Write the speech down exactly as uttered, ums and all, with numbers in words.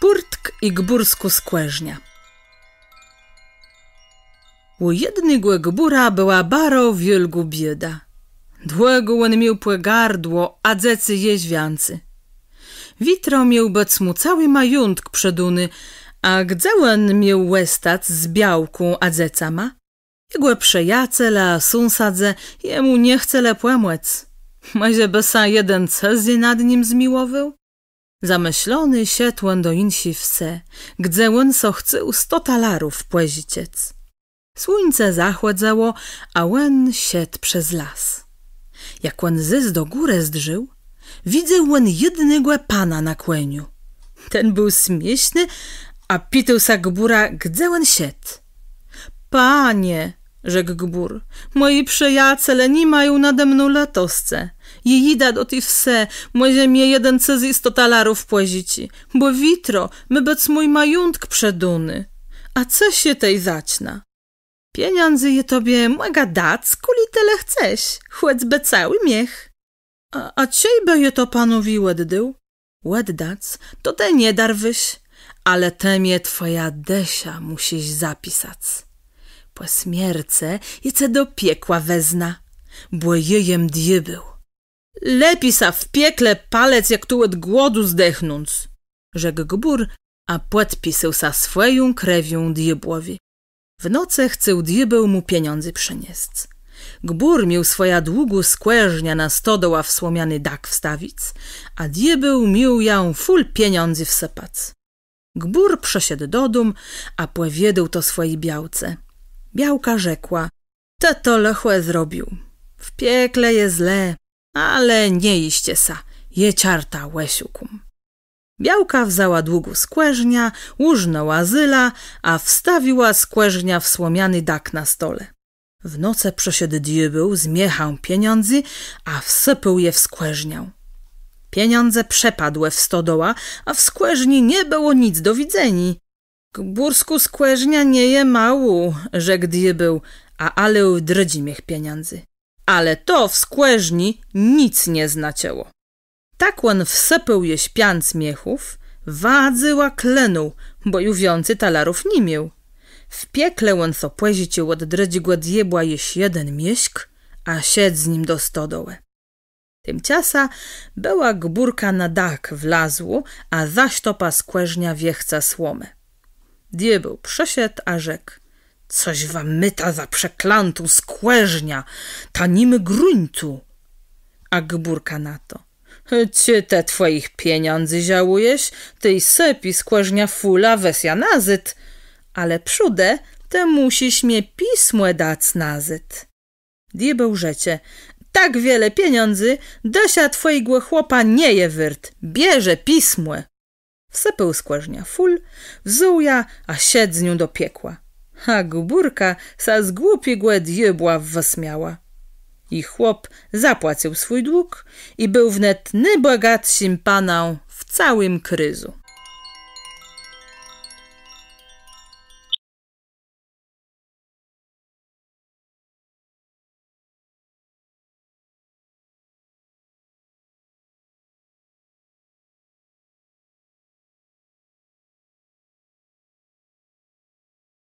Pùrtk i gbùrskô skòrznia. Ù jednégò gbùra bëła baro wiôlgô biéda. Dłëgò òn miôł pò gardło, a dzecy jesz wiãcy. Witro miôł bëc mù całi majątk przedóny, a gdze òn miôł òstac z białką a dzecama? Jegò przëjacele a sąsadzë jemù nie chcelë pòmòc. Mòże bë sã jeden cëzy nad nim zmiłowôł? Zamëslony szedł òn do jinszi wsë, gdze òn so chcôł sto talarów pòżëczëc. Słuńce zachòdzëło, a òn szedł przez las. Jak òn zôs do górë zdrzôł, widzôł òn jednégò pana na kòniu. Ten béł smiészny, a pitôł sã gbùra, gdze òn szedł. Panie, rzekł gbùr, mòji przëjacele ni mają nade mną lëtoscë. Jô jidã do ti wsë, mòże mie jeden cëzy sto talarów pòżëczi, bò witro mô bëc mój majątk przedóny. A cëż jô tej zacznã? Pieniãdzy jô tobie mògã dac, kùli të le chcesz, chòcbë całi miech. A, a czejbë jô to panowi òddôł? Òddac to të nie darwôsz, ale të mie twòjã dëszã mùszisz zapisac. Pò smiercë jô ce do piekła weznã, bò jô jem diôbéł. Lepi sã w piekle palëc, jak tu òd głodu zdechnąc, rzekł gbùr, a pòdpisôł sã swòją krewią diôbłowi. W nocë chcôł diôbéł mù pieniãdzy przëniesc. Gbùr miôł swòjã długą skòrzniã na stodołã w słomiany dak wstawic, a diôbéł miôł jã fùl pieniãdzy wsëpac. Gbùr przëszedł do dóm, a pòwiedzôł to swòji białce. Białka rzekła: Të to lëchò zrobił. W piekle je zle, ale nie jiscë sã, jô czarta òszukóm. Białka wzãła długą skòrzniã, ùrznãła zylã, a wstawiła skòrzniã w słomiany dak na stole. W nocë przëszedł diôbéł z miechã pieniãdzy, a wsëpôł je w skòrzniã. Pieniãdze przepadłë w stodołã, a w skòrzni nie bëło nic do widzeniô. Gbùrskô skòrznia nie je môłô, rzekł diôbéł, a wlôł drëdżi miech pieniãdzy. Ale to w skòrzni nic nie znaczëło. Tak òn wsëpôł jesz piãc miechów, wadzëł a klnął, bò ju wiãcy talarów ni miôł. W piekle òn so pòżëcził òd drëdżégò diôbła jesz jeden mieszk, a szedł z nim do stodołë. Timczasã bëła gbùrka na dak wlazłô, a zasztopa skòrzniã wiechcã słomë. Diôbéł przëszedł a rzekł: Cos wa môta za przeklãtą skòrzniã, ta ni mô gruńtu. A gbùrka na to: Czë të twòjich pieniãdzy żałujesz, tej sëpi skòrzniã fùl a wez jã nazôd. Ale przódë të mùszisz mie pismò dac nazôd. Diôbéł rzecze: Tak wiele pieniãdzy dësza twòjégò chłopa nie je wôrt, bierzë pismò. Wsëpôł skòrzniã fùl, wzął jã a szedł z nią do piekła. A gbùrka sã z głupégò diôbła wësmiała. I chłop zapłacył swój dług i béł wnet nôbògatszim panã w całim krézu.